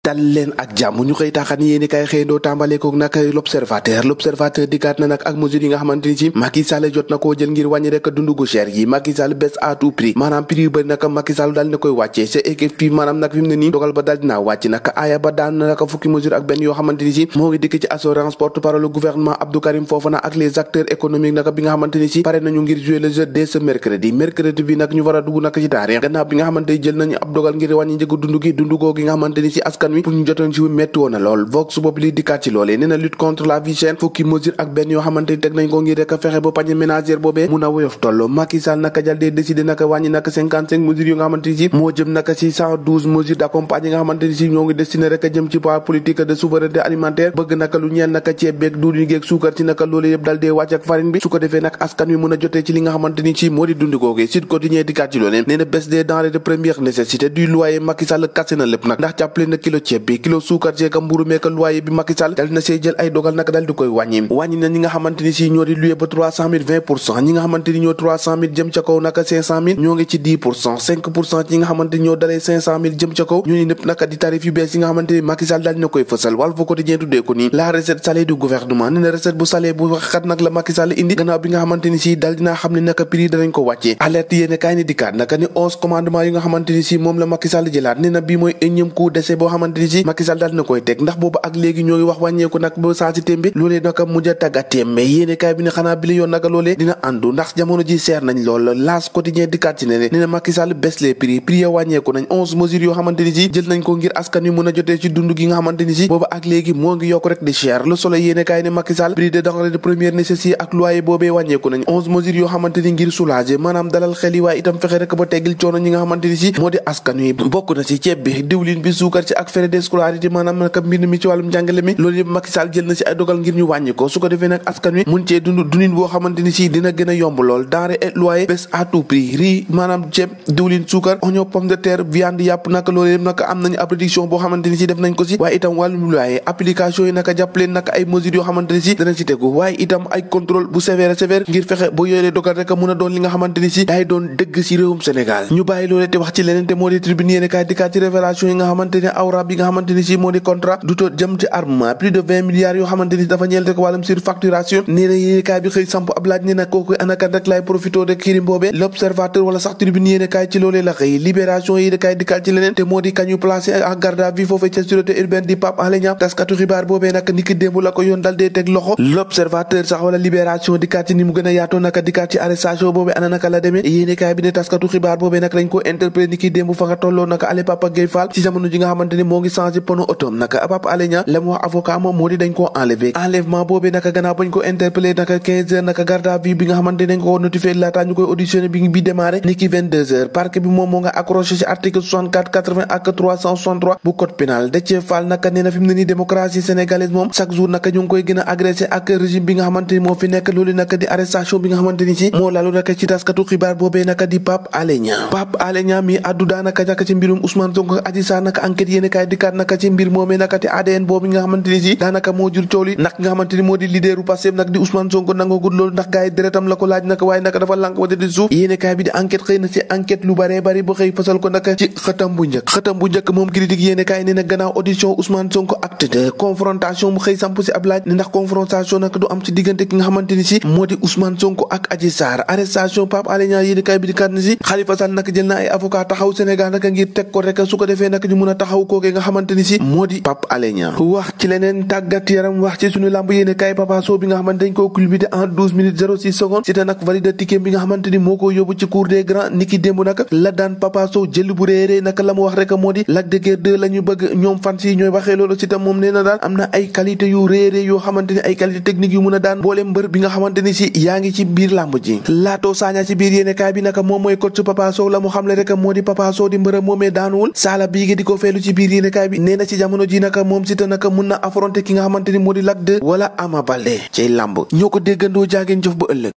dal leen ak jàmm ñu xëy taxan yéeni kay xëyndoo tàmbaleekook nag l'observateur dikkaat na nag ak mesures yi nga xamante ni ci Macky Sall jot na koo jël ngir wàññi rek dundu gu cher gi. Macky Sall baisse à tout prix maanaam prix yu bëri nag Macky Sall daal na koy wàccee c'est effectif maanaam nag fi mu ne nii dogal ba daal dinaa wàcc nag aaya ba daan na nag fukki mesures ak benn yoo xamante ni ci moo ngi dikk ci assurance porte-parole gouvernement Abdou Karim Fofana ak les acteurs économiques nag bi nga xamante ni ci pare nañu ngir jouer le jeu dès ce mercredi bi nag ñu war a dugg nag ci taarix gannaaw bi nga xamante ni jël nañu ab dogal ngir wàññi njëgu dundu gi nga xamante ni ci askan wi pour ñu jotoon ci metti woon na lool vox populi dikkaat ci loolee nee na lutte contre la vie chère fukki mesure ak benn yoo xamante ni teg nañ ko ngir rek fexe ba panier ménagère boobee mun a woyof toll Macky Sall naka jal dee décidé naka wàññi naka 55 mesures yu nga xamante ni ci moo jëm naka ci 112 mesures d'accompagnement yi nga xamante ni ci ñoo ngi destiné rek jëm ci politique de souveraineté alimentaire bëgg naka lu ñeel naka ceeb beeg duudu geeg suukar ci naka loolu yëpp dal dee wàcc ak farine bi su ko defee nag askan wi mën a jotee ci li nga xamante ni ci moo di dund googu Sud Quotidien dikkaat ci loolee nee na baisse des denrées de première nécessité du loyer Macky Sall kase na lépp nag ndax jàppale na kilo ceeb bi kilo suukar ceeka mburu meeka loyer bi Macky Sall dal na see jël ay dogal nag dal di koy wàññi na ñi nga xamante ni si ñoo di loué ba 300 000 20% ñi nga xamante ni ñoo 300 000 jëm ca kaw naka 500 000 ñoo ngi ci 10% 5% ñi nga xamante ni ñoo dalee 500 000 jëm ca kaw ñooñu ñëpp naka di tarif yu bees yi nga xamante ni Macky Sall dal dina koy fësal Walf Quotidien tuddee ko nii la recette salée du gouvernement nee na recette bu salée bu xat nag la Macky Sall indi gannaaw bi nga xamante ni si dal dinaa xam ne naka prix danañ ko wàccee alerte yéene kaay ni dikkaat naka ni 11 commandement yi nga xamante ni si moom la Macky Sall jëlaat nee na bii mooy énième coup d'essai boo xamante ni si Macky Sall dal dina koy teg ndax boobu ak léegi ñoo ngi wax wàññeeku nag ba saa si témbe loolee naka mujj a tagga témbe yéene kaay bi ne xanaa bi la yoon naka loolee dina àndu ndax jamono ji seer nañ lool L'As Quotidien dikkaat ci ne nee na Macky Sall baisse les prix ya wàññeeku nañ 11 mesures yoo xamante ni si jël nañ ko ngir askan wi mën a jotee ci dund gi nga xamante ni si booba ak léegi moo ngi yokk rek di cher Le Soleil yéene kaay ne Macky Sall prix de denrées de première nécessité ak loyer boobee wàññeeku nañ 11 mesures yoo xamante ni ngir soulager maanaam dalal xel yi waaye itam fexe rek ba teggil coono ñi nga xamante ni si moo di askan wi bokk na ci ceeb bi diwlin bi suukar ci ak frais de scolarité maanaam naka mbind mi ci wàllum njàngale mi loolu yëpp Macky Sall jël na ci ay dogal ngir ñu wàññi ko su ko defee nag askan wi mun cee dundin boo xamante ni si dina gën a yomb lool denrées et loyer baisse à tout prix riz maanaam ceeb diwlin suukar oignon pomme de terre viande yàpp naka loolu yëpp naka am nañu ab réduction boo xamante ni si def nañ ko si waaye itam wàllum loyer application yi naka jàppaleen naka ay mesures yoo xamante ni si danañ ci tegu waaye itam ay contrôle bu sévère ngir fexe ba yoolee dogal rek mun a doon li nga xamante ni si day doon dëgg si réewum Sénégal ñu bàyyi loolee te wax ci leneen te moo di tribune yéene kaay dikkaat ci révélation yi nga xamante ne awra bi nga xamante ni si moo di contrat du to jëm ci armement plus de 20 milliards yoo xamante ni dafa ñeel rek wàllum surfacturation nee na yéene kaay bi xëy samp ab laaj ne nag kooku anakan rek lay profité rek xirim boobee l'observateur wala sax tribune yéene kaay ci loolee la xëy libération yéene kaay dikkaat ci leneen te moo di kañu placé en garde à vue foofee ca sûreté urbaine di Pape Alé Niang taskatu xibaar boobee nag niki démb la ko yoon dal dee teg loxo l'observateur sax wala libération dikkaat ci ni mu gën a yaatoo naka dikkaat ci arrestation boobee ana naka la demee yéene kaay bi ne taskatu xibaar boobee nag lañ ko interpellé niki démb fa nga tolloo naka ale Papa Gueye Fall ci jamono ji nga xamante ni moo ngi changé pono otom naka Pape Alé Niang la mu wax avocat moom moo di dañ koo enlèvement boobee naka gannaaw bañ ko interpellé naka 15 heures naka garde à vue bi nga xamante ni dañ ko notifié laataa ñu koy auditionné bi démarré niki 22 heures parquet bi moom moo nga accroché ci article 64 80 ak 363 bu code pénal Déthié Fall naka nee na fi mu ne nii démocratie sénégalaise moom chaque jour naka ñu ngi koy gën a agressé ak régime bi nga xamante ni moo fi nekk loolu naka di arrestation bi nga xamante ni si moo lalu naka ci taskatu xibaar boobee naka di Pape Alé Niang mi addu daanaka naka ci mbirum Ousmane Sonko ak Adji Sarr naka enquête yéene kaay dikkaat naka ci mbir moomee naka te ADN boobu nga xamante ni si daanaka moo jur coow li nag nga xamante ni moo di leaderu Pastef nag di Ousmane Sonko nangoogul loolu ndax gars yi deretam la ko laaj naka waaye naka dafa lànk wate di suuf yéene kaay bi di enquête xëy na ci enquête lu bare bari ba xëy fasal ko naka ci xëtam bu njëkk moom critique yéene kaay ne na gannaaw audition Ousmane Sonko acte de confrontation mu xëy samp si ab laaj ne ndax confrontation naka du am ci diggante ki nga xamante ni si moo di Ousmane Sonko ak Adji Sarr arrestation Pape Alé Niang yéene kaay bi di kat ni si Khalifa Sall naka jël na ay avocat taxaw Sénégal naka ngir teg ko rek su ko defee naka ñu mun a taxaw kookee nga xamante ni si moo di Pape Alé Niang wax ci leneen tàggat yaram wax ci suñu lamb yéene kaay Papa Sow bi nga xamante dañ koo culbuté en 12 minutes 06 secondes Siteu nag valide ticket bi nga xamante ni moo ko yóbbu ci cour des grands niki démb naka la daan Papa Sow jël bu réeree naka la mu wax rek moo di Lac de Guiers 2 la ñu bëgg ñoom fans yi ñooy waxee loolu Siteu moom nee na daal am na ay qualité yu réeree yoo xamante ni ay qualité technique yu mun a daan boole mbër bi nga xamante ni si yaa ngi ci biir lamb ji Lato Sagna ci biir yéene kaay bi naka moom mooy coach Papa Sow la mu xamle rek moo di Papa Sow di mbërëm moomee daanuwul saala bii di ko feelu ci biir yéene kaay bi nee na ci jamono ji naka moom Siteu naka mun na affronter ki nga xamante ni moo di Lac 2 wala Ama Baldé cay lamb ñoo ko déggandoo jaageen jëf ba ëllëg